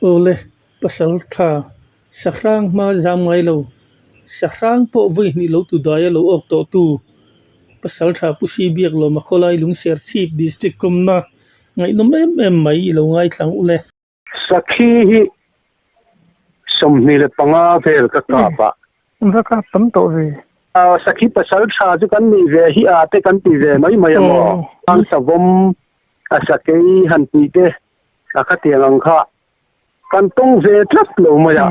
Awle, Pasaltha, Sahrang hma zam ngai lo, Sahrang pawh vawi hnih lo tu daia lo awk tawh tu, Pasaltha Pu Si Biaklawma khawlai Lungser Chhip District kawmna ngaihnawm em em mai i lo ngaithlang u le. Sakhi hi 25 vel ka kap a. Va kap tam tawh ve. Sakhi pasal tha chu kan nih ve hi a te kan ti ve mai mai a maw. Ang savawm a sakei han tih te a khatiang ang kha kan tawng ve tlat lo mai a.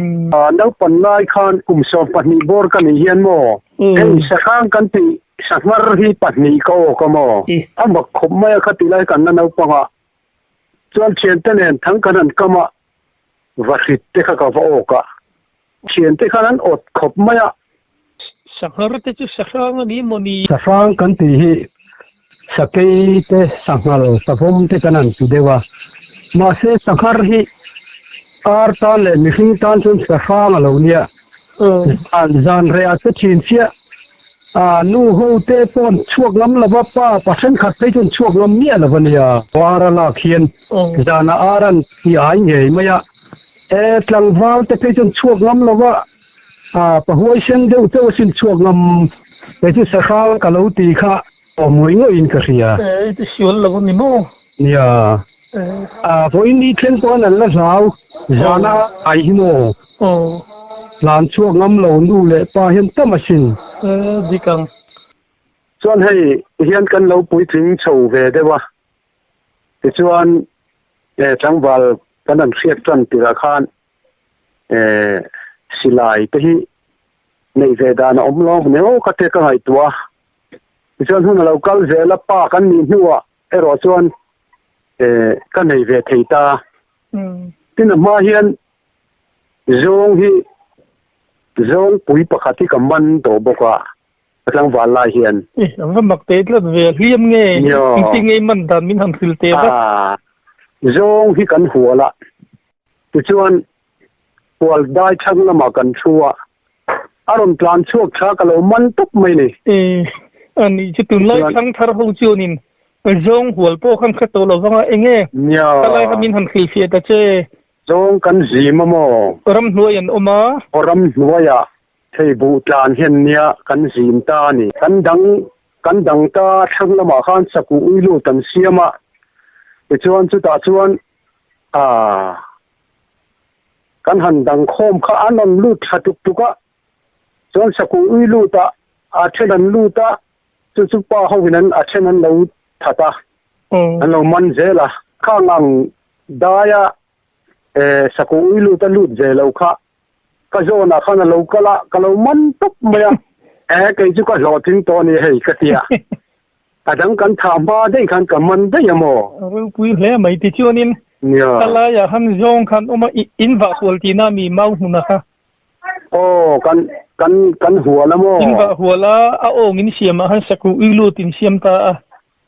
Naupan lai khan kum 12 bawr ka nih hian maw hei sahrang kan tih sanghar hi pahnih ka awk a maw. A mak khawp mai a khati lai kan la naupang a. Chuan thiante nen thang kan han kam a, vahrit te kha ka va awk a, thiante khan an awt khawp mai a. Sanghar te chu sahrang a ni maw ni? Sahrang kan tih hi sakei te, sanghal, savawm te kan han ti deuh a, mahse sanghar hi ar tan leh mihring tan chuan sahrang a lo nia. Zan reh a che thin chiah. A nu ho te pawh an chhuak ngam lo va, pa pa thenkhat phei chu an chhuak ngam miah lo a nia. Ar a lak hian zanah ar an ti ai ngei mai a, e tlangval te phei chu an chhuak ngam lo va, a pa huaisen deuh chauh asin chhuak ngam, kei chu sahrang ka lo ti kha awm ngawih ngawih in ka hria. E i ti sual lo a ni maw? Nia, a vawiin ni thleng pawh an la hlau, zanah ai hi maw? Aw. Tlan chhuak ngam lo nu leh pa hian tam asin. Aw dik ang. Chuan hei tihian kan lo puitling chho ve deuh a, tichuan tlangval kan han hriat tan tirah khan silai te hi neih ve dan a awm lo neu ka te ka ngaihtuah a, tichuan hun a lo kal zel a, pa kan nih hnuah erawh chuan ka nei ve thei ta. Tin a hma hian Zawng hi zawng pui pakhat hi ka man tawh bawk a, ka tlangval lai hian. I, an va mak teh tlat ve, hliam nge, engtin nge i man dan min han hrilh teh va? Zawng hi kan hual a, tichuan hual dai chhang lamah kan thu a, a rawn tlan chhuak tha ka lo man tawp mai ni. I, a nih chu tunlai thlang thar ho chuanin zawng hual pawh khan hre tawh lo vang a, enge ka lai kha min han hrilhfiah ta che? Zawng kan zim a maw? Ramhnuai an awm a. Aw ramhnuaiah thei buh tlan hian nia kan zim ta a ni. Kan dang kan dang ta thlang lamah khan sakuh ui lut an siam a, tichuan chutah chuan aah kan han dang khawm kha an rawn lut thla tuk tuk a, chuan sakuh ui lut ah a then an lut a, chu chu pa ho in an a then an lo that a, an lo man zel a. Khang ang Daia sakuh ui lut a lut ve lo kha ka zawnah khan a lo kal a, ka lo man tawp mai a, e kei chu ka hlawhtling tawh a ni hei ka ti a, a dang kan thah hma daih khan ka man daih a maw? Ropui hle mai tichuanin ka laiah khan zawng khan awm a, in vah hual tihna mi mau hmunah kha. Aw kan kan kan hual a maw? In vah hual a, a awng in siamah khan sakuh ui lut in siam ta a.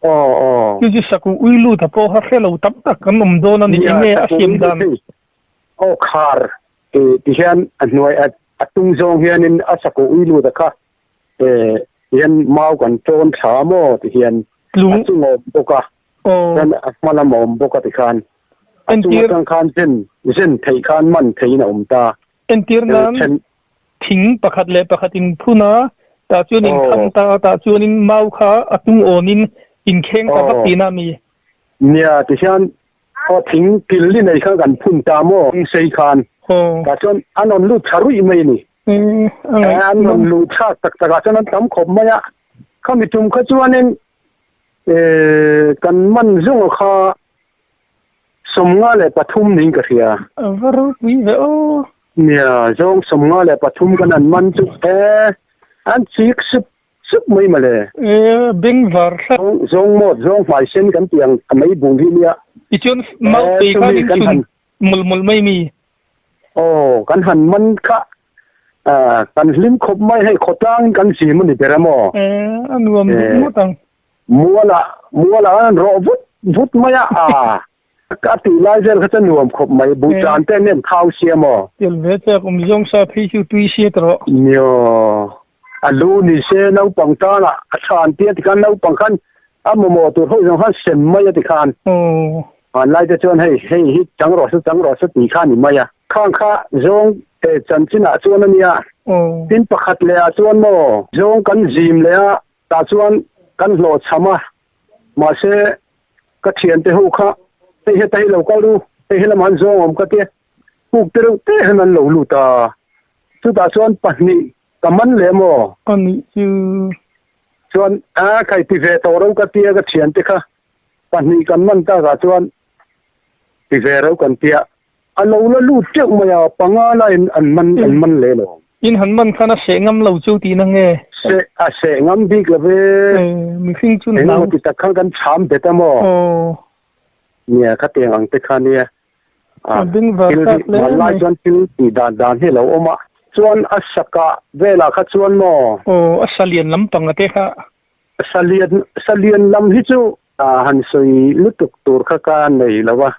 Aw aw. Chu chu sakuh ui lut a pawh kha hre lo tam tak kan awm dawn a ni. Enge a siam dan? Aw khar ti ti hian a hnuai a a tung zawng hianin a sakuh ui lut a kha ti hian mau kan tawn thla maw ti hian a chung a awm bawk a. Chuan a hma lam a awm bawk a ti khan a chung atang khan zen zen theih khan man theihin a awm ta. Entir nan thing pakhat leh pakhat in phun a, tah chuan in kham ta a, tah chuan in mau kha a tung awn in in kheng ta vak tihna a mi? Nia, tihian aw thing kil ni nei kha kan phun ta maw sei khan, tah chuan an rawn lut tha ruih mai a ni. An rawn luh thlak tak tak ah chuan an tam khawp mai a, khami tum kha chuanin kan man zung kha 53 niin ka hria. A va ropui ve aw. Nia, zawng 53 kan an man chu e, an chik sup sup mai mawle. E, beng var thlap. Zawng mawt, zawng hmai sen kan tih ang a mei bul hi nia. Tichuan mau pei khan in chhun mawlh mawlh mai mi. Aw, kan han man kha kan hlim khawp mai hei khawtlang in kan zim a ni ber a maw. E, a nuam duh ngawt ang. Mualah, mualah khan an rawh vut vut mai a, aa ka tih lai vel kha chu nuam khawp mai, buhchan te an en thau sia maw? Tel ve chak awm zawng sa phei chu tui sia ta rawh. Nio, a lu ni se naupang tana a than tia tikhan naupang khan a mamawh tur ho zawng khan sem mai a tikhan. Aw. Hmanlai te chuan hei hei hi chang rawh se chang rawh se tih kha a ni mai a. Khang kha zawng eh chanchinah chuan a nia. Tin pakhat leh ah chuan maw zawng kan zim leh a tah chuan kan hlawhchham a mahse ka thiante ho kha hei heta hi lo kal u hei helamah an zawng awm ka tia puk te reuh te hian an lo lut a chutah chuan pahnih ka man leh maw. A nih chu. Chuan a khai ti ve tawh ro ka tia ka thiante kha pahnih kan man takah chuan ti ve ro kan tia a lo la lut teuh mai a panga laiin an man an man leh lo. In han man khan a seh ngam lo chu tihna nge? Seh a seh ngam bik lo ve. Mihring chu na hlau. Engemaw ti tak khan kan cham bet a maw? Aw. Nia khatiang ang te kha nia. A beng var tak hle mai. Hmanlai chuan thil tih dan dan hi a lo awm a. Chuan a saka velah kha chuan maw? Aw, a salian lampang a te kha. Salian salian lam hi chu han sawi lutuk tur kha ka nei lo a.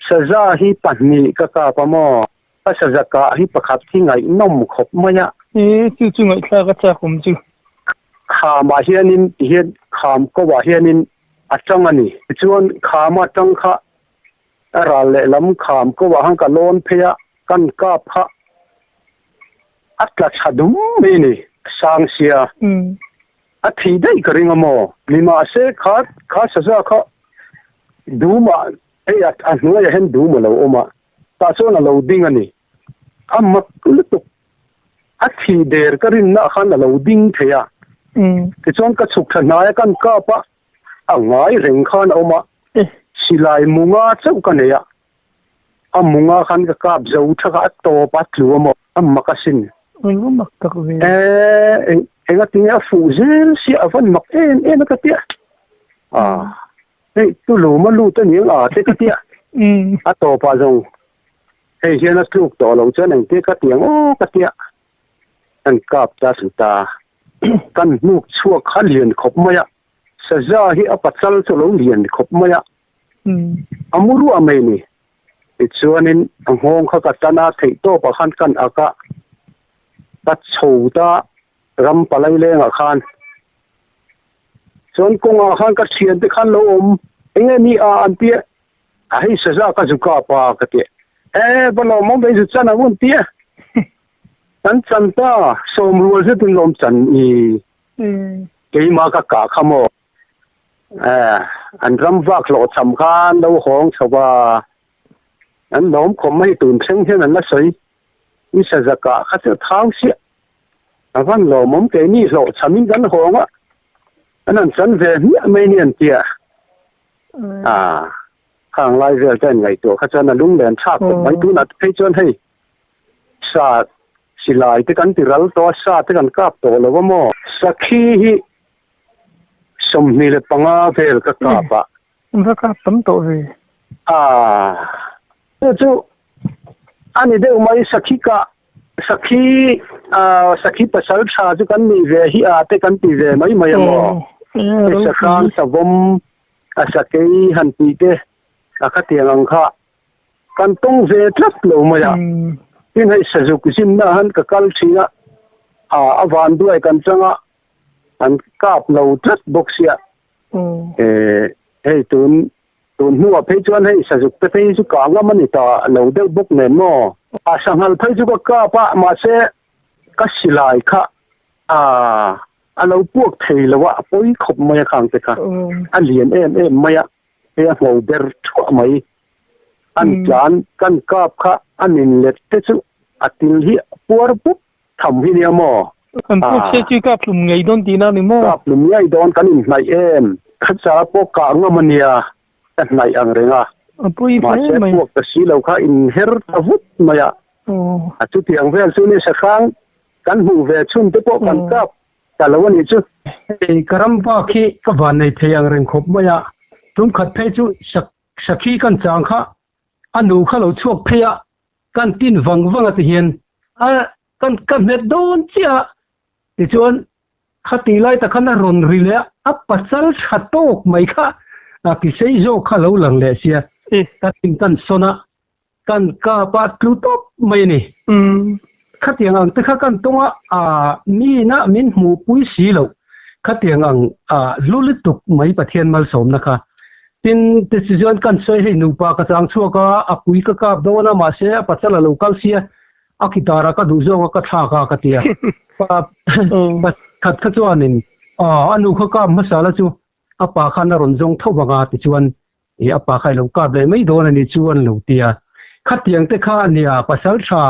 Saza hi pahnih ka kap a maw? A saza kah hi pakhat hi ngaihnawm khawp mai a. E, chu chu ngaihthlak a chak awm chu. Khamah hianin tihian kham ko ah hianin a tang a ni. Tichuan khama tang kha a ral lehlam kham ko ah khan ka lawn phei a, kan kap kha a tla tha dum mai a ni, sang sia. A thih daih ka ring a maw? Nimahse kha kha saza kha dumah hei a hnuaiah hian dum a lo awm a, tah chuan a lo ding a ni. A mak lutuk a thih der ka rinna khan a lo ding thei a. Tichuan ka chhuk tha hnai a, kan kap a, a ngai reng khan a awm a, silai munga chauh ka nei a, a munga khan ka kap zo thak a, a tawp a tlu a maw, a mak asin. Eng va mak tak ve. E, enga tinge a fuh zel sia, a van mak em em a ka tia. A, hei tulum a lut a niang a te ka tia. A tawpah zawng hei hian a tluk tawh lo chuan engtia ka ti ang aw ka tia. Kan kap ta si ta. Kan hnuk chhuak kha lian khawp mai a, saza hi a pachal chu a lo lian khawp mai a, a mu ruah mai ni. Tichuanin a nghawng kha ka tan a, theih tawpah khan kan ak a, ka chho ta ram palai lengah khan. Chuan kawngah khan ka thiante khan lo awm, enge ni a an tia, A hei saza ka zu kap a ka ti. E va lawmawm ve zu chan a un ti a. Kan chan ta sawm rual zetin lawm chan i keima ka kah kha maw. E an ram vak hlawh cham khan lo hawng chho va. An lawm khawm mai tun thleng hian an la sawi. I saza kah kha chu a thau siah. A van lawmawm keini hlawh chamin kan hawng a. An han chan ve hmiah mai ni an tia. A khang lai vel te an ngaihtuah kha chuan a lung len thlak khawp mai. Tunah te phei chuan hei sa silai te kan ti ral tawh a, sa te kan kap tawh lo a maw? Sakhi hi 25 vel ka kap a. Va kap tam tawh ve. A chu chu a ni deuh mai sakhi kah sakhi sakhi pasal tha chu kan nih ve hi a te kan ti ve mai mai a maw? Sahrang savawm a sakei han tih te a khatiang ang kha kan tawng ve tlat lo mai a. Tin hei sazuk zinna han ka kal thin a, a van duai kan chang a, an kap lo tlat bawk sia. Hei tun Tun hnuah phei chuan hei sazuk te phei chu kah ngam a ni ta lo deuh bawk nen maw? A sanghal phei chu ka kap a, mahse ka silai kha a a lo puak thei lo a, a pawi khawp mai a khang te kha. A lian em em mai a, hei a ngho ber thuah mai. An tlan kan kap kha a nin let te chu a til hi a puar pup tham hi nia maw? Kan puak se chu kap hlum ngei dawn tihna a ni maw? Kap hlum ngei dawn kan inhnaih em? Khacha pawh kah ngam a nia, ka hnaih ang reng a. A pawi hle mai. Mahse puak ta si lo kha inher ta vut mai a. A chutiang vel chu ni sahrang kan hmuh ve chhun te pawh kan kap ta lo a nih chu. Hei ka ram bak hi ka van nei thei ang reng khawp mai a, tumkhat phei chu sakhi kan chang kha a nu kha lo chhuak phei a, kan tin vang vang a ti hian a kan ka hmet dawn chiah a, tichuan khati lai tak khan a rawn ri leh a, a pachal tha tawk mai kha a kisei zawk kha a lo lang leh sia, ka tin kan sawn a, kan kap a tlu tawp mai a ni. Khatiang ang te kha kan tawng a, a mina min hmuhpui si loh, khatiang ang a hlu lutuk mai Pathian malsawmna kha. Tin, tichuan kan sawi hei nupa ka chang chhuak a, a pui ka kap dawn a, mahse a pachal a lo kal sia, a guitar a ka duh zawk a ka thlak a ka ti a. Pa pakhat kha chuanin a nu kha kap hmasa la chu a pa khan a rawn zawng tho vang a, tichuan i a pa kha i lo kap leh mai dawn a ni chu an lo ti a. Khatiang te kha nia pasal tha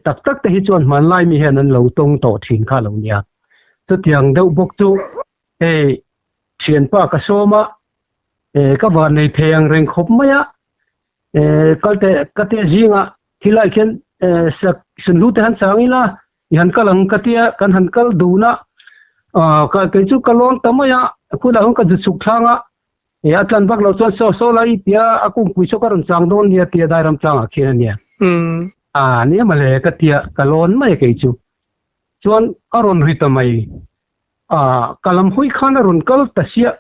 tak tak te hi chuan hmanlai mi hian an lo tawng tawh thin kha a lo nia. Chutiang deuh bawk chu hei Thianpa ka sawm a, ka van nei thei ang reng khawp mai a, kal teh ka tia zingah khilai khian sak sunhlu te han chang ila i han kal ang ka tia kan han kal dun a, kei chu ka lawn ta mai a, khulai hun ka zu chhuk thlang a, a tlan vak lo chuan saw saw la i tia a kungpui saw ka rawn chang dawn nia tia dairam tlangah khian a nia. A nia mawle ka tia ka lawn mai a kei chu. Chuan a rawn ri ta mai. A ka lam hawi khan a rawn kal ta siah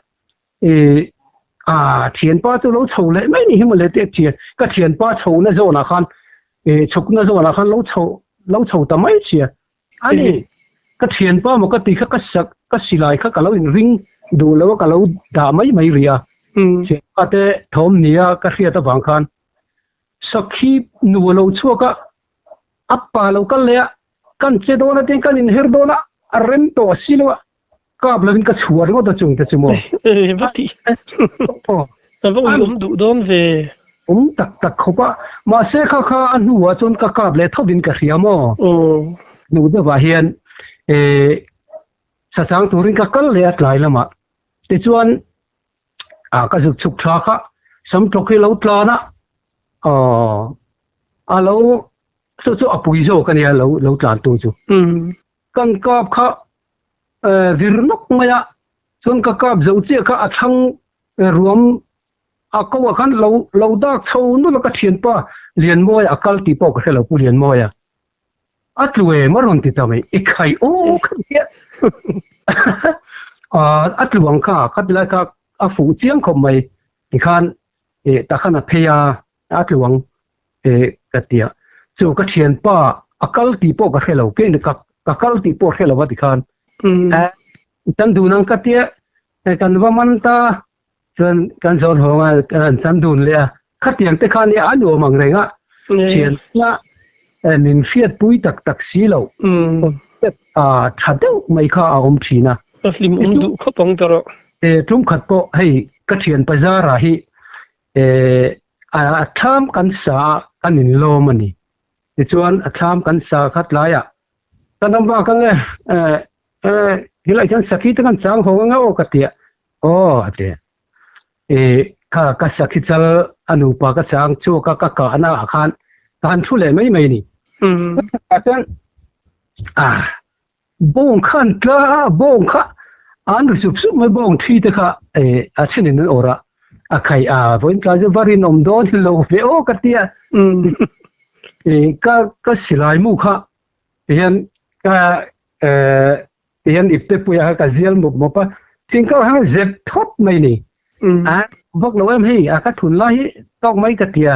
e a thianpa chu lo chho leh mai ni hi mawle teh thian ka thianpa chho na zawnah khan e chhuk na zawnah khan lo chho lo chho ta mai sia ani ka thianpa maw ka ti kha ka sak ka silai kha ka lo in ring duh lo a ka lo dah mai mai rih a thianpa te thawm nia ka hriat avang khan sakhi nu a lo chhuak a a pa lo kal leh a Kan che dawn a tin kan inher dawn a, a rem tawh a si lo a, kap lovin ka chhuah ringawt a chung te chu maw. E va tih a va ui awm duh dawn ve. Awm tak tak khawp a, mahse kha kha a hnuah chuan ka kap leh thovin ka hria maw. Hnu deuhah hian e sachang turin ka kal leh a tlai lamah tichuan a ka zuk chhuk thla kha samtawk hi lo tlan a, aw a lo Chu chu a pui zawk a nia lo lo tlan tu chu. Kan kap kha vir nawk mai a, chuan ka kap zo chiah kha a thlang ruam a ko ah khan lo lo dak chho nulh a ka thianpa Lianmawia a kal tih pawh ka hre lo Pu Lianmawia a tlu em a rawn ti ta mai i khai aw kha nia a tlu ang kha kha tilai kha a fuh chiang khawp mai tikhan takhan a phei a a tlu ang ka ti a, chu ka thianpa a kal tih pawh ka hre lo, kei ka ka kal tih pawh hre lo a tikhan kan dun ang ka tia kan va man ta chuan kan zawn hawng a kan chan dun leh a, khatiang te khan a nuam ang reng a, thianpa min hriatpui tak tak si lo tha deuh mai kha a awm thin a. A hlim awm duh khawp ang ta rawh. Tumkhat pawh hei ka thianpa Zara hi A thlam kan sa a, kan inlawm a ni. Tichuan a thlam kan sa kha tlaiah ka dam vak ang e, helaiah hian sakhi te kan chang hawng ang e aw ka ti a, aw a ti a. Kha ka sakhi chal a nupa ka chang chhuak a, ka kahna ah khan ka han thu leh mai mai a ni. Chuan Bawng kha an tla a, bawng kha an ri sup sup mai, bawng thi te kha a thenin an awrh a, a khai a, vawiin tlai chu va rinawm dawn lo ve aw ka ti a, ka ka silai mu kha tihian ka tihian ipte puia kha ka zial mup mup a, thingkau hian zep thawt mai ni, a vak lo em hei a ka thun lai hi tawk mai ka ti a,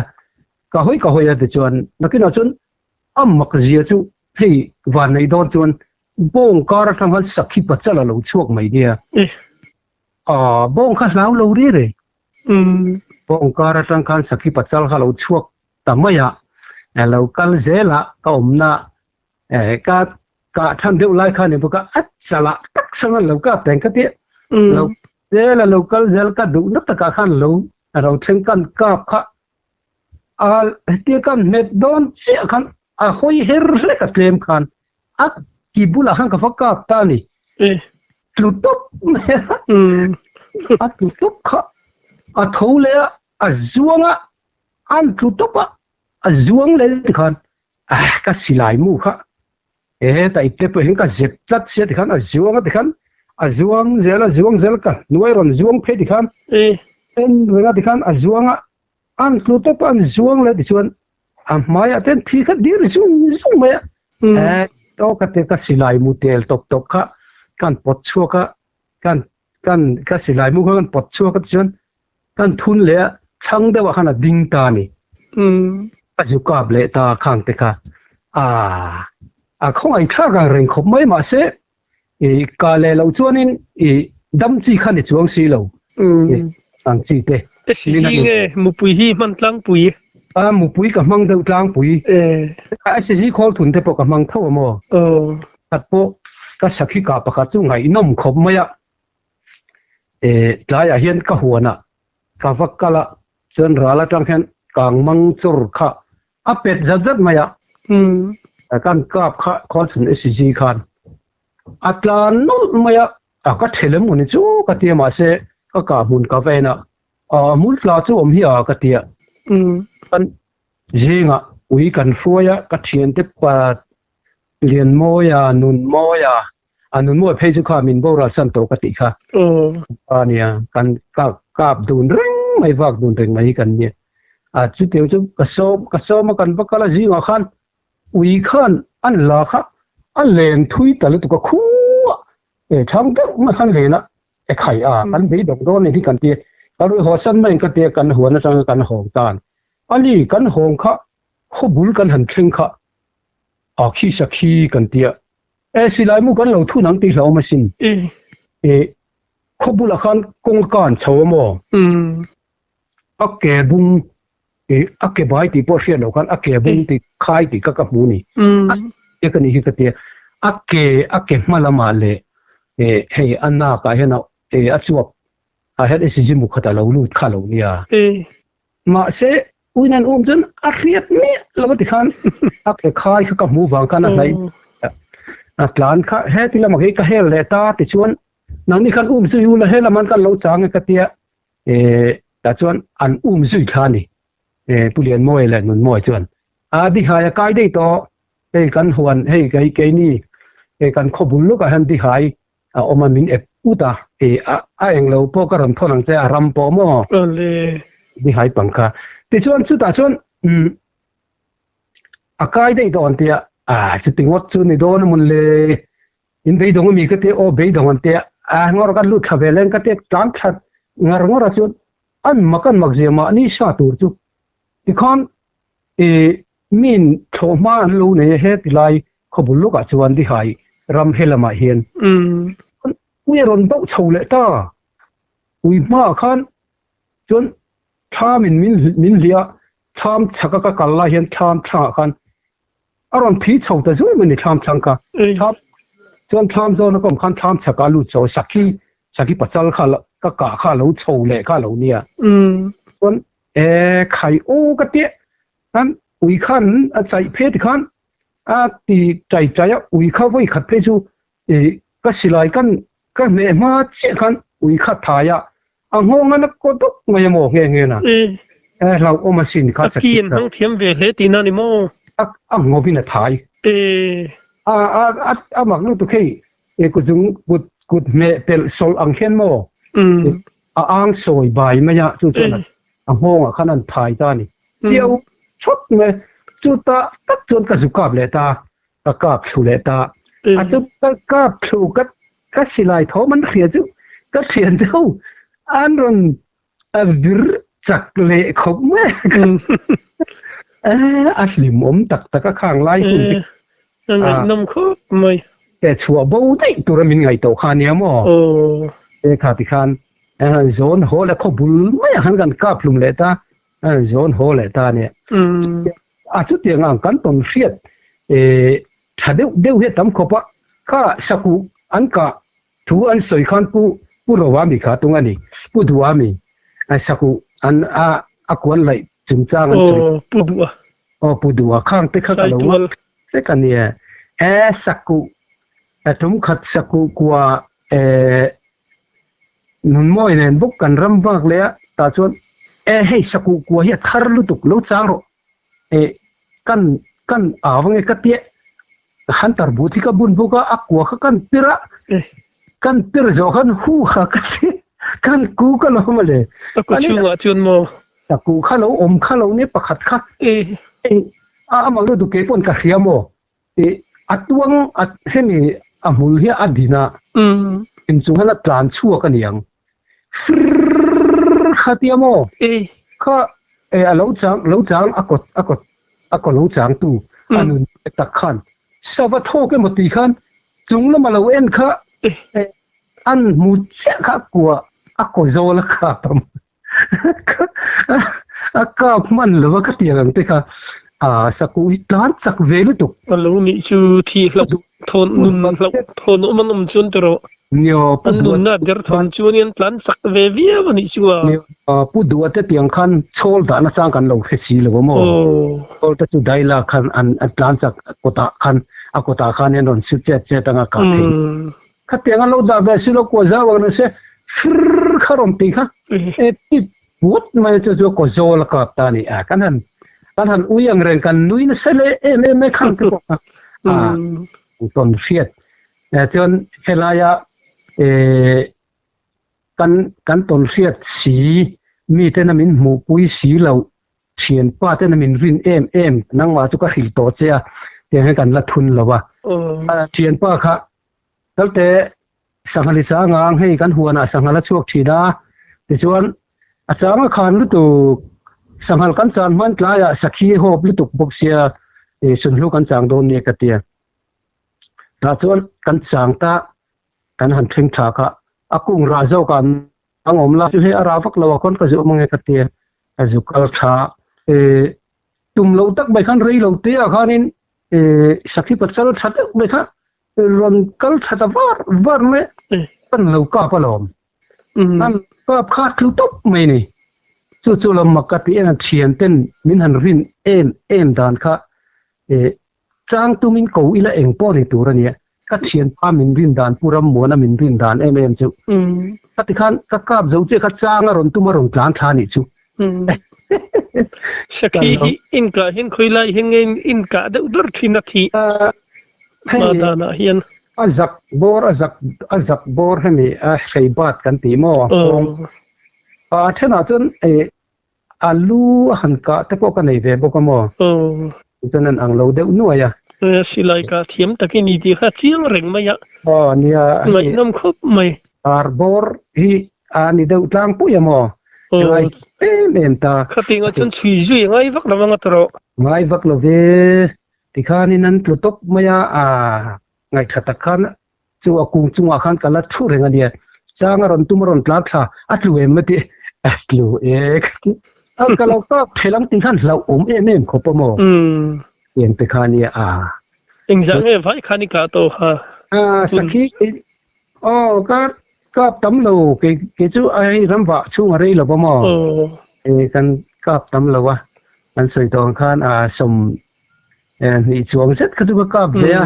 ka hawi ka hawi a tichuan nakinah chuan A mak zia chu hei van neih dawn chuan bawng kar atang khan sakhi pachal a lo chhuak mai nia. Aw bawng kha hlau lo ri reng. Bawng kar atang khan sakhi pachal kha lo chhuak ta mai a, lo kal zel a ka awmna ka kah than deuh lai khan bawk a, a chalah tak sang a lo kap reng ka tia. Lo zel a lo kal zel ka duhna takah khan lo lo thleng kan kap kha A hetia ka hmet dawn chiah khan a hawi her hlek a tlem khan a ki bulah khan ka va kap ta a ni. Tlu tawp mai a, a tlu tawp kha a tho leh a, a zuang a, an tlu tawp a, a zuang leh tikhan ka silai mu kha Heta ipte pawh hian ka zep tlat sia tikhan a zuang a tikhan a zuang zel a zuang zel ka hnuai rawn zuang phei tikhan en reng a tikhan a zuang a an tlu tawp a an zuang leh tichuan a hmaiah te thi kha dir zung zung mai a aw ka te ka silai mu tel tawp tawp kha kan pawt chhuak a kan kan ka silai mu kha kan pawt chhuak a tichuan kan thun leh a thlang deuhah khan a ding ta a ni. A zu kap leh ta khang te kha a a khawngaih thlak ang reng khawp mai mahse i kah leh loh chuanin i dam chi kha ni chuang si lo. Ang chi te. SCG nge mupui hi hman tlangpui? A mupui ka hmang deuh tlangpui. SCG khawl thun te pawh ka hmang tho a maw? Khat pawh ka sakhi kah pakhat chu ngaihnawm khawp mai a. Tlaiah hian ka huanah ka va kal a, chuan ral atang hian kang mang chawr kha a pet zat zat mai a. Kan kap kha khawl thun SCG khan a tlan nawlh mai a. A ka thelh em ni chu ka tia mahse ka kah hmun ka va en a, a hmul tla chu awm hi a ka tia. Kan zingah ui kan hruai a, ka thiante pa Lianmawia, Nunmawia, a Nunmawia phei chu kha min boral san tawh ka tih kha. A nia, kan kap kap dun reng mai vak dun reng mai hi kan nia. A chutiang chu ka sawm ka sawm a kan va kal a zingah khan Ui khan an la kha a len thui ta lutuk a khuaa e thang deuh mai khan len a e khai a kan beidawng dawn a ni hi kan ti a, ka rui haw san mai in ka ti a kan huan atanga kan hawng tan a ni kan hawng kha khaw bul kan han thleng kha a khi sakhi kan ti a e silai mu kan lo thun ang tih hlauhawm asin e khaw bulah khan kawngka an chho a maw a ke bung I a ke bai tih pawh hriat loh khan a ke bung tih khai tih kha ka hmu ni. A ke ka nih hi ka tia. A ke a ke hma lamah leh eh hei a nak ah hian eh a chuak ah hian ECG mu khat a lo lut kha lo nia. Mahse uinan um chuan a hriat miah lo a ti khan a ke khai kha ka hmuh vang khan a hnaih a tlan kha heti lamah hi ka hel leh ta tichuan nangni khan um zui ula he lamah khan lo chang e ka tia. Eh tah chuan an um zui thla a ni. Eh Pu Lianmawia leh Nunmawia chuan a Dihai a kai daih tawh, hei kan huan hei kei keini eh kan khaw bul lawkah hian Dihai a awm a min ep ut a, eh a a englo pawh ka rawn thawn ang che a ram pawh maw Dihai pang kha. Tichuan chutah chuan umm a kai daih tawh an ti a, ah chuti ngawt chu ni dawn a mawn le. In beidawng ami ka tia aw beidawng an tia a ngawr kan lut thla ve leng ka tia tlan thla ngar ngawr a chuan an mak an mak zia mahni sa tur chu tikhan i min thlawh hma an lo nei a he tilai khawbul lawkah chuan Dihai ram he lamah hian ui a rawn bauh chho leh ta ui hmaah khan chuan thlam in min min hliah a thlam chhaka ka kal lai hian thlam thlangah khan A rawn thi chho ta zui mai ni thlam thlang kha. Thlam chuan thlam zawn a kawm khan thlam chhak ah lut chho sakhi sakhi pachal kha ka kah kha lo chho leh kha lo nia. Chuan e khai aw ka tia khan ui khan a chaih phe ti khan a ti chai chai a ui kha vawi khat phei chu i ka silai kan ka hneh hma chiah khan ui kha thai a a nghawng a na kaw dawk mai a maw nghe nghe na e hlauhawm asin kha A ki an hmang thiam ve hle tihna ni maw? A a nghawin a thai. E. A a a a mak lutuk hei e kutzung kut kut hmeh pelh sawlh ang hian maw a ang sawi bai mai a chu chuan a nghawngah khan an thai ta a ni. Chiau chawt mai chuta tak chuan ka zu kap leh ta Ka kap thlu leh ta. A chu ka kap thlu ka ka silai thawm an hria chu ka thian te ho an rawn a vir chak leh khawp mai a. A hlim awm tak tak a khang lai hun te. A ngaihnawm khawp mai. Te chhuah bo daih tura min ngaihtuah kha nia maw? Te kha tikhan zawn haw leh khaw bul maiah khan kan kap hlum leh ta. Zawn haw leh ta nia. A chutiang ang kan tawn hriat tha deuh deuh hi a tam khawp a, kha sakuh an kah thu an sawi khan Pu Pu Rova mi kha tung a ni, Pu Duha mi sakuh an a a kuan laih chungchang an sawi. Aw Pu Duha. Aw Pu Duha khang te kha ka lo ngah vek a nia. E sakuh tum khat sakuh kua e Nunmawi nen bawk kan ram vak leh a, tah chuan e hei sakuh kua hi a thar lutuk lo chang rawh e kan kan au ange ka tia han tar but hi ka bun bawk a, a kua kha kan pir a, kan pir zawh khan hu kha ka ti kan ku ka lo mawle. A ku chhungah chuan maw? Sakuh kha lo awm kha lo nia pakhat kha e a amah lutuk kei pawn ka hria maw? Ih a tuang a hemi a hmul hi a din a, inchung hian a tlan chhuak a niang. Frrrr kha tia maw? Kha e a lo chang lo chang a kawt a kawt a kaw lo chang tu a nun tak khan sava thawk emaw tih khan chung lama lo en kha e an hmu chiah kha a kua a kaw zawl a kap a. A kap hman lo a ka tiang ang te kha a sakuh hi tlan chak ve lutuk. A lo nih chu thi hlauh thawn nun hlauh thawn awm an awm chuan ti rawh. An nunna der thawn chuan in an tlan chak ve viau a nih chu a. Pu Duha te tiang khan chhawl dahna chang kan lo hre si lo a maw. Chhawl te chu daila khan an tlan chak kawtah khan a kawtah khan an rawn su chet chet anga kah thei. Khatiang an lo dah ve si lo kua zau ang reng se firr kha rawn ti kha e ti put mai chu chu kaw zawl a kap ta a ni a kan han kan han ui ang reng kan nui nasa leh em em mai khang te pawh kha a tawn hriat chuan helaia e kan kan tawn hriat si miten a min hmuhpui si loh Thianpa ten a min rin em em, nangmah chu ka hrilh tawh che a, tiang hian kan la thun lo a. Thianpa kha kalte sanghal i chang ang, hei kan huanah sanghal a chhuak thin a, tichuan a chang a khan lutuk, sanghal kan chan hman tlaiah sakhi a hawp lutuk bawk sia, sunhlu kan chang dawn nia ka tia. Tah chuan kan chang ta, kan han thleng thla kha, a kung rah zawkah Ang awm la chu hei a rah vak lo a khawn ka zu awm ange ka ti a, ka zu kal tha. E tum lo tak mai khan rei lo te ah khanin e sakhi pachal tha deuh mai kha rawn kal tha ta var var mai a, kan lo kap alawm. An kap kha tlu tawp mai ni. Chu chu lo mak ka ti em a, thian ten min han rin em em dan kha e Chang tumin ko ila eng pawh ni tur a nia. Ka thianpa min rin dan, Pu Rammuana min rin dan em em chu. Ka ti khan ka kap zo chiah kha chang a rawn tum a rawn tlan thla nih chu. Sakhi hi inkah hian khawi lai hian nge inkah deuh ber thin a thih hma danah hian. A zak bawr a zak a zak bawr hemi a hrei bat kan ti maw a nghawng. A thenah chuan A lu a han kah te pawh ka nei ve bawk a maw? Chuan an ang lo deuh nuai a. Silai kah thiam tak i ni tih kha chiang reng mai a. Aw nia. Ngaihnawm khawp mai. Ar bawr hi a ni deuh tlangpui a maw? Ngai em em ta. Khatinga chuan chhui zui a ngai vak lo anga ta rawh. Ngai vak lo ve. Tikhanin an tlu tawp mai a, a ngaihthla tak khan Chu a kung chungah khan ka la thu reng a nia. Chang a rawn tum a rawn tlar thla, a tlu em a ti? A tlu e ka ti. A ka lo kap thei lang tih khan hlauhawm em em khawp a maw? Tiang te kha nia a. Engzah nge vai khan i kah tawh kha? A sakhi aw ka kap tam lo kei kei chu a hei ramvah chhung a rei lo va maw? E kan kap tam lo a, kan sawi tawh ang khan a sawm Hnih chuang zet kha chu ka kap ve a.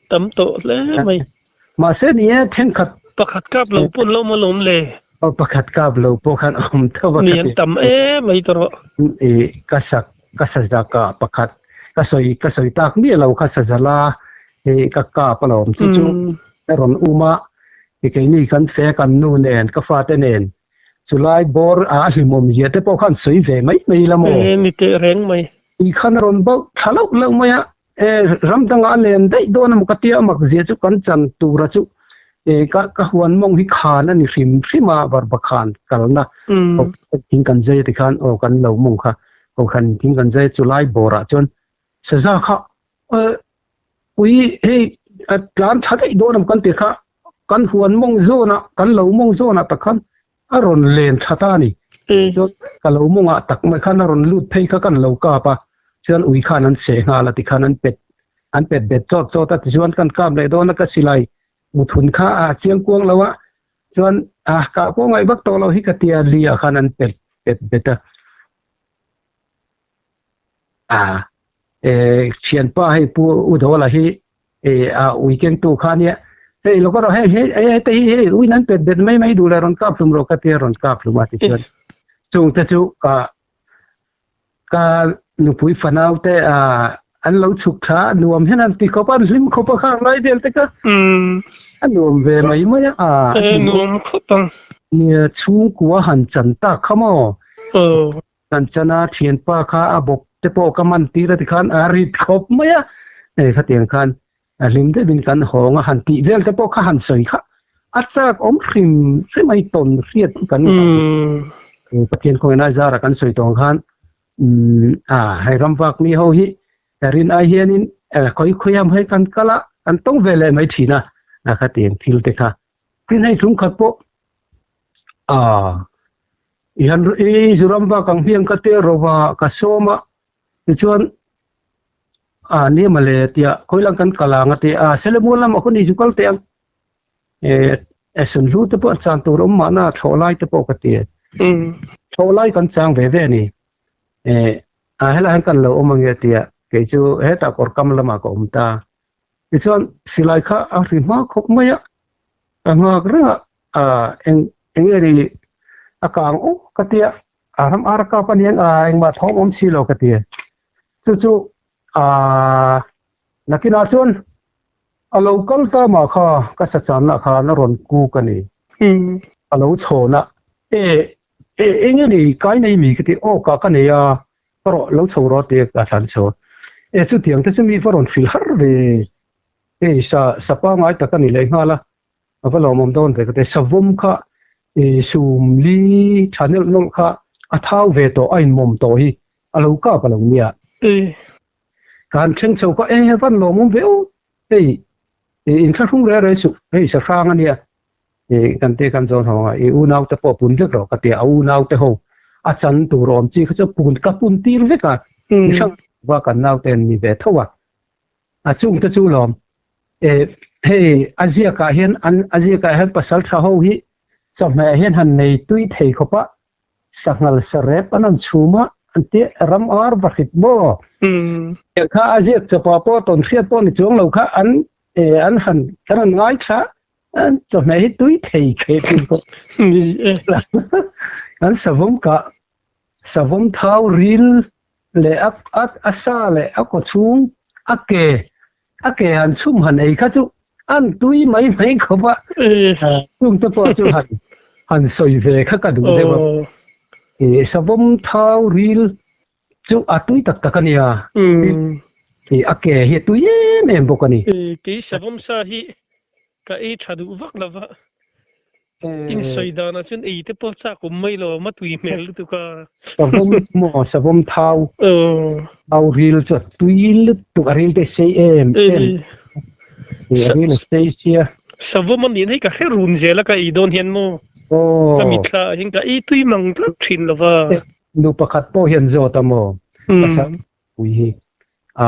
Tam tawh hle mai. Mahse ni e thenkhat. Pakhat kap lo pawh an lo awm alawm le. Aw pakhat kap lo pawh khan a awm tho a. Ni an tam em mai tawh rawh. Ka sak ka sa zak ah pakhat ka sawi ka sawi tak miah lo kha sa zal a ka kap alawm chu chu ka rawn um a keini kan fe kan nu nen ka fate nen Chulai bawr a hlimawm zia te pawh khan sawi ve mai mai la maw? E, ni teh reng mai. Tui khan a rawn bauh thla loh loh mai a, e, ram dangah a len daih dawn a maw ka tia mak zia chu kan chan tura chu e, ka ka huan mawng hi khan a ni hrim hrim a, varpa khan kalna thing kan zai ti khan aw kan lo mawng kha kohhran thing kan zai chulai bawrah chuan saza kha e, ui hei a tlan thla daih dawn a maw kan ti kha Kan huan mawng zawnah, kan lo mawng zawnah tak khan a rawn len tha ta a ni. Chuan ka lo mawngah tak mai khan a rawn lut phei kha kan lo kap a, chuan ui khan an seh nghal a tikhan an pet an pet bet chawt chawt a, tichuan kan kap leh dawn a ka silai muthun kha a chiang kuang lo a, chuan a kah pawh ngaih vak tawh lo hi ka tia li ah khan an pet pet bet a. A e thianpa hei pu Udawla hi e a ui kengtu kha nia hei lo ka rawh hei hei hei te hi hei uin an pet bet mai mai duh le rawn kap hlum rawh ka tia rawn kap hlum a ti chuan chung te chu ka ka nupui fanau te a an lo chhuk thla nuam hian an ti khawp a an hlim khawp a khang lai vel te kha a nuam ve mai mai a a nuam khawp ang nia chhungkua han chan tak kha maw Kan chana thianpa kha a bawp te pawh ka man tir a tikhan a rit khawp mai a, hei khatiang khan a hlim deuhin kan hawng a han tih vel te pawh kha han sawi kha a chak awm hrim hrim a i tawn hriat hi kan Pathian khawngaihna zara kan sawi tawng khan a hei ramvak mi ho hi rin ai hianin khawi khawiam hei kan kal a kan tawng ve leh mai thin a khatiang thil te kha tin hei tlungkhat pawh a. I han i zu ram vak ang hmiang ka tia rova ka sawm a, tichuan a nia mawle tia khawilang kan kal ang a ti a, Selemual lamah khaw ni zu kal teh ang e sunhlu te pawh an chan tur awm mahna thlawh lai te pawh ka ti a, thlawh lai kan chang ve ve a ni e a helai hian kan lo awm ange a ti a, kei chu hetah kawr kam lamah ka awm ta. Tichuan silai kha a hri hma khawp mai a, ka nghak reng a, a eng enge ni a kang awk ka tia a ram ar kap a niang a engmah thawm awm si lo ka ti chu chu a nakinah chuan a lo kal ta mah kha ka sa channa khan a rawn kuk a ni a lo chhawn a e e enge ni kai nei mi ka ti aw ka ka nei a ka rawh lo chho rawh tia ka thlan chho e chutiang te chu mi va rawn hrilh har ve hei sa sa pangai tak a ni leh nghal a A va lawmawm dawn ve ka ti. Savawm kha i sum li tha nelh nawlh kha a thau ve tawh, a inmawm tawh hi a lo kap a lo nia. Ka han thleng chho kha e van lawmawm ve aw, hei i inthlahrung reh reh suh, hei sahrang a nia i kan ti kan zawn hawng a, i unaute pawh pun vek rawh ka ti a, a unaute ho a chan tur awm chi kha chu pun ka pun tir vek a, mi hrang va kan naute an ni ve tho a. A chungte chu lawm. E, hei a ziakah hian an a ziakah hian pasal tha ho hi chawhmeh hian han nei tui thei khawp a, sanghal sarep an han chhum a, an ti ram ar va hrit maw? Kha a ziak chawpah pawh tawn hriat pawh ni chuang lo kha an e an han kan han ngaithla an chawhmeh hi tui thei thei thin pawh. An savawm kah savawm thau ril leh a a a sa leh a kaw chhung a ke a ke han chhum han ei kha chu an tui mai mai khawp a chung te pawh chu han han sawi ve kha ka duh deuh a i savawm thau ril chu a tui tak tak a nia i a ke hi a tui em em bawk a ni. Kei savawm sa hi ka ei tha duh vak lo va. In sawi danah chuan ei te pawh chak awm mai lo, a tui hmel lutuk a. Savawm maw, savawm thau, thau ril chu a tui lutuk, a ril te sei em em. A ril a sei sia. Savawm a nih hei ka hre run zel a ka ei dawn hian maw. Ka mitthla ah hian ka ei tui mang tlat thin lo va. Nu pakhat pawh hian zawt a maw, pasal pui hi a